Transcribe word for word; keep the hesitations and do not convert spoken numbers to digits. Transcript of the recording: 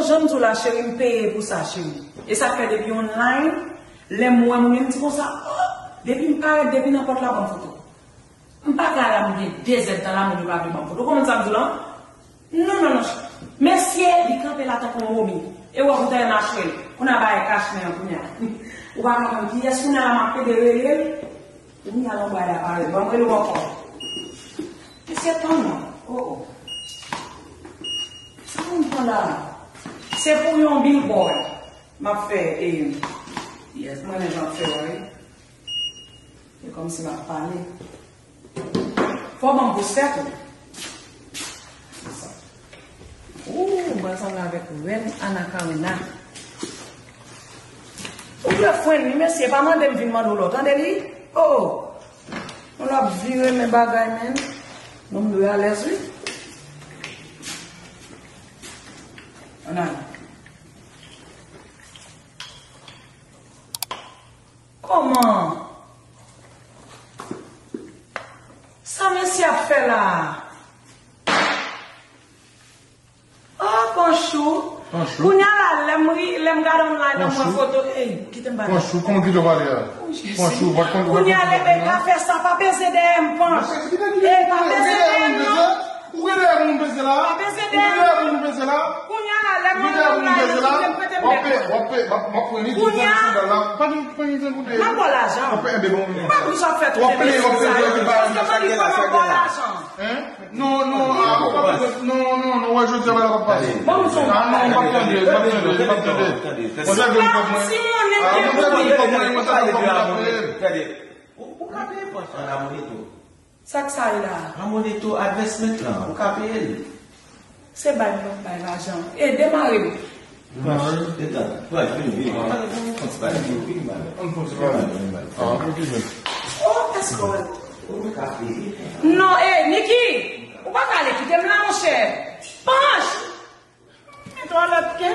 Jan m di w la, cheri, m peye pou sa, cheri. E sa k fè depi online, lè m wè moun yo, m di konsa, oh, depi m parèt, depi nan pòt la, ban m foto. M pa ka la, m gen de zèdtan la, moun yo pa vle ban m foto. Ou konprann sa m di w la? Non, non, non. Mesye, li kanpe la tankou yon momi. E w ap tande machwèl. Kounye a bagay kach men an kounye a. Ou pa konprann kiyès kounye a la m ap pede rele l. Kounye a lanmway la parèt. Ban m rele w ankò. Mesye, tann non. Oh, oh. Sa moun pran la? Se pou yon billboard. M ap fè, e, yes, mwen menm jan ap fè, wi. E kòmsi m ap pale. Fò w ban m pwostè tou. Ou, mwen sanble avèk rèn Anna Karena. Ou dwe fwenn li, mesye, pa mande m vin mande w lò, tande li? Oh! Yon lòt vire men bagay, men. Nonm dwe alèz, wi. Ann ale. Kòman? Sa mesye ap fè la a? Oh, Panchou. Panchou. Kounye a la, lè m ri, lè m gade online nan mwen foto. Ey, kite m pale. Panchou, kòman kite w pale a? Oh, Jezi. Panchou, w pa t konn, w pa t konn. Kounye a, lè bèy ka fè sa, pa peze dèyè m, Panch. Ey, pa peze dèyè m, non. Ou gen dèyè moun peze la? Pa peze dèyè m. Ou gen dèyè moun peze la? Kounye a la, lè m ap online, ou gen prete m bèk mwen. W ap peye, w ap peye, m ap, m ap pran li, kounye a, sandal la. Pa di, pa di, koute. M ap ba w lajan. W ap peye, enben bon. M pa bezwen fè tout emisyon sa yo. Paske m annik wè m ap ba w lajan. Hein? Non, non, ah, non, non, non, non, wè, jodi a, pa pase. Bon, m son. Ah, non, m p ap tande, m p ap tande, m p ap tande. Mwen, sa gen kòb mwen. Ah, mwen, sa gen kòb mwen, mwen, sa gen kòb mwen, m ap peye. Ou, ou ka peye Panch an Amonito. Sa k sa ye la? Amonito, advèsment lan, ou ka peye l. Se bay m ap bay lajan. E demare m. Panch, detann. Panch, vini, vini. Ann fè yon ti pale, vini, vini, pale. Ann fè yon ti pale. Vini, vini, pale. Ah, ok, men. Oh, èske w wè? Ou ka peye. Non, e, Niki! Ou pa ka ale kite m la, monchè. Panch! Men twò lòt ke.